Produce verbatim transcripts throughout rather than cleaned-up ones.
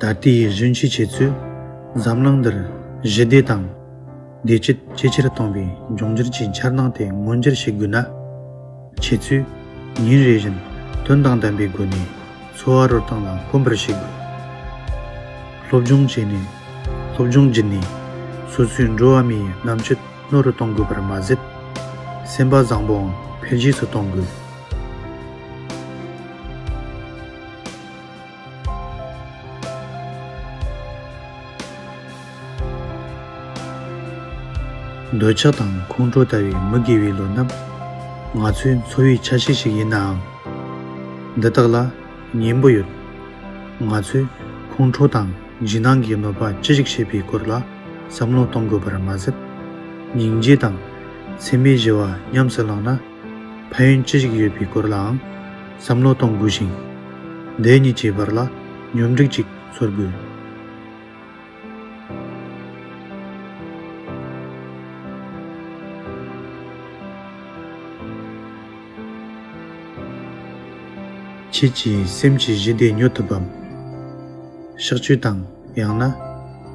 ད་ལྟའི་གཞོན་སྐྱེས་ཁྱེད་ཚོས་འཛམ་གླིང་འདིར་ཞི་བདེ་དང་བདེ་སྐྱིད་ཇེ་ཆེར་གཏོང་བའི་འབྱུང་འགྱུར་གྱི་འཆར་སྣང་དེ་མངོན་འགྱུར་བྱེད་དགོས་ན། ཁྱེད་ཚོས་ཉིན་རེ་བཞིན་དོན་དང་ལྡན་པའི་སྒོ་ནས་འཚོ་བ་རོལ་སྟངས་ལ་གོམས་པར་བྱེད་དགོས། སློབ་སྦྱོང་བྱས་ནས། སློབ་སྦྱོང་བརྒྱུད་ནས་སོ་སོའི་འགྲོ་བ་མིའི་རྣམ་དཔྱོད་རྣོ་རུ་གཏོང་དགོས་པར་མ་ཟད། སེམས་པ་བཟང་པོའང་འཕེལ་རྒྱས་སུ་གཏོང་དགོས། འདོད་ཆགས་དང་ཁོང་ཁྲོ་ལྟ་བུའི་མི་དགེ་བའི་བློ་རྣམས་ང་ཚོའི་འཚོ་བའི་ཆ་ཤས་ཤིག་ཡིན་ནའང་། འདི་དག་ལ་གཉེན་པོ་ཡོད། ང་ཚོས་ཁོང་ཁྲོ་དང་འཇིགས་སྣང་གི་གནོད་པ་ཅི་ཞིག་བྱེད་པའི་སྐོར་ལ་བསམ་བློ་གཏོང་དགོས་པར་མ་ཟད། སྙིང་རྗེ་དང་སེམས་པའི་ཞི་བ་ཉམས་སུ་བླངས་ན། ཕན་ཡོན་ཅི་ཞིག་ཡོད་པའི་སྐོར་ལའང་བསམ་བློ་གཏོང་དགོས་ཤིང་། འདི་གཉིས་ཀྱི་བར་ལ་སྙོམས་སྒྲིག་ཅིག་འཚོལ་དགོས། ཁྱེད་ཀྱིས་སེམས་ཀྱི་ཞི་བདེ་ཉོ་ཐུབ་བམ། གཤག་བཅོས་དང་ཡང་ན་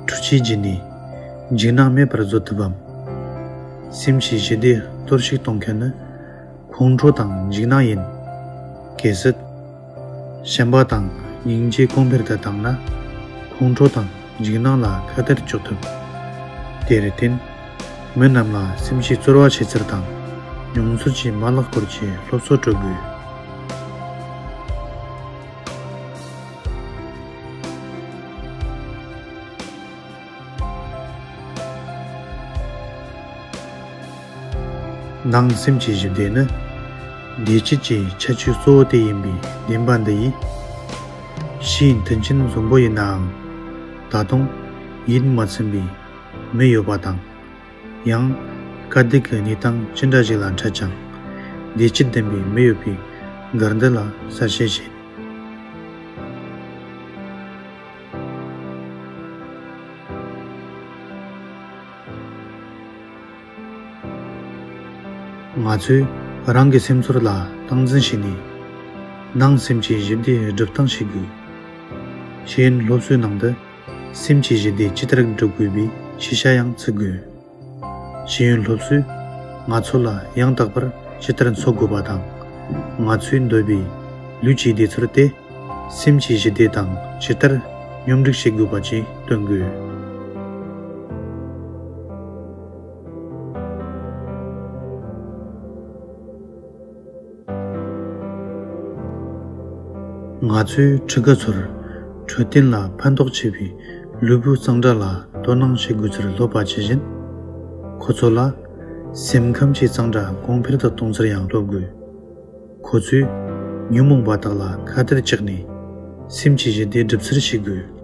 འཕྲུལ་ཆས་བརྒྱུད་ནས་འཇིགས་སྣང་མེད་པར་བཟོ་ཐུབ་བམ། སེམས་ཀྱི་ཞི་བདེ་གཏོར་བཤིག་གཏོང་མཁན་ནི་ཁོང་ཁྲོ་དང་འཇིགས་སྣང་ཡིན། གལ་སྲིད། ཞེན་པ་དང་སྙིང་རྗེ་གོང་འཕེལ་དུ་བཏང་ན། ཁོང་ཁྲོ་དང་འཇིགས་སྣང་ལ་ཁ་གཏད་གཅོག་ཐུབ། དེར་བརྟེན། མི་རྣམས་ལ་སེམས་ཀྱི་རྩོལ་བ་བྱེད་ཚུལ་དང་། མྱོང་ཚོར་གྱི་མ་ལག་སྐོར་གྱི་སློབ་གསོ་སྤྲོད་དགོས། ནང་སེམས་ཀྱི་ཞི་བདེ་ནི། བདེ་སྐྱིད་ཀྱི་ཁྱད་ཆོས་གཙོ་བོ་དེ་ཡིན་པའི་བདེན་པ་འདི་ཡིས། ཕྱིའི་མཐུན་རྐྱེན་བཟང་པོ་ཡིན་ནའང་། ད་དུང་ཡིད་མ་ཚིམ་པའི་མི་ཡོད་པ་དང་། ཡང་། དཀའ་སྡུག་གི་གནས་སྟངས་ཅི་འདྲ་ཞིག་ལ་འཕྲད་ཀྱང་། བདེ་སྐྱིད་ལྡན་པའི་མི་ཡོད་པའི་འགལ་འདུ་ལ་གསལ་བཤད་བྱེད། ང་ཚོས་རང་གི་སེམས་ཚོར་ལ་སྟངས་འཛིན་བྱས་ནས། ནང་སེམས་ཀྱི་ཞི་བདེ་སྒྲུབ་སྟངས་ཤེས་དགོས། ཤེས་ཡོན་སློབ་གསོའི་ནང་དུ། སེམས་ཀྱི་ཞི་བདེ་ཇི་ལྟར་སྒྲུབ་དགོས་པའི་ཤེས་བྱ་ཡང་ཚུད་དགོས། ཤེས་ཡོན་སློབ་གསོས་ང་ཚོ་ལ་ཡང་དག་པར་ཇི་ལྟར་འཚོ་དགོས་པ་དང་། ང་ཚོས་འདོད་པའི་ལུས་ཀྱི་བདེ་ཚོར་དེ། སེམས་ཀྱི་ཞི་བདེ་དང་ཇི་ལྟར་སྙོམས་སྒྲིག་བྱེད་དགོས་པ་བཅས་སྟོན་དགོས། ང་ཚོས་ཕྲུ་གུ་ཚོར་འཕྲོད་བསྟེན་ལ་ཕན་ཐོགས་ཆེ་བའི་ལུས་པོའི་གཙང་སྦྲ་ལ་དོ་སྣང་བྱེད་དགོས་ཚུལ་སློབ་པ་ཇི་བཞིན། ཁོ་ཚོ་ལ་སེམས་ཁམས་ཀྱི་གཙང་སྦྲ་གོང་འཕེལ་དུ་གཏོང་ཚུལ་ཡང་སློབ་དགོས། ཁོ་ཚོས་ཉོན་མོངས་པ་དག་ལ་ཁ་གཏད་བཅག་ནས་སེམས་ཀྱི་ཞི་བདེ་སྒྲུབ་ཚུལ་ཤེས་དགོས།